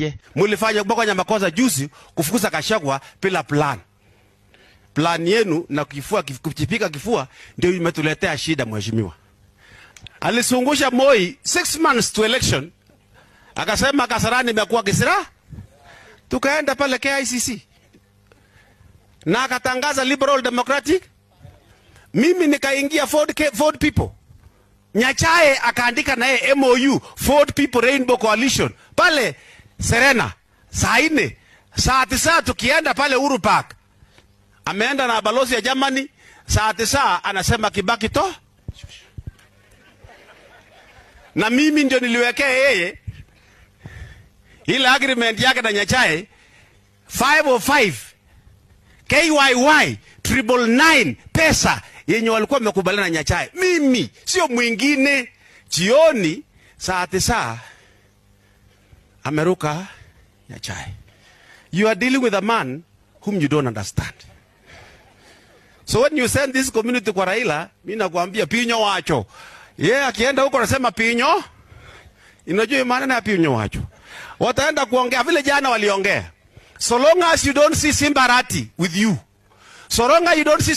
Yeye mulifanya boko makosa juzi kufukuza Gachagua bila plan. Plan yenu na kifua kujipika kifua ndio imetuletea shida, mheshimiwa. Alizungusha Moi 6 months to election, akasema Kasarani imekuwa kisira, tukaenda pale KICC na akatangaza Liberal Democratic. Mimi nikaingia Ford, Ford People. Nyachae akaandika na yeye MOU, Ford People Rainbow Coalition, pale Serena saa 4, saa 9 tukienda pale Uhuru Park, ameenda na balozi ya Germany. Saa 9 anasema Kibaki to, na mimi ndio niliwekea yeye ile agreement yake na Nyachae 505 KYY 999, pesa yenye walikuwa wamekubaliana na Nyachae, mimi sio mwingine. Jioni saa 9 ameruka Nyachae. You are dealing with a man whom you don't understand. So when you send this community kwa Raila, mimi nakwambia pinyo wacho. Yeye yeah, akienda huko anasema pinyo. Inajua maana ya pinyo wacho. Wataenda kuongea vile jana waliongea. So long as you don't see Simba Arati with you. So long as you don't see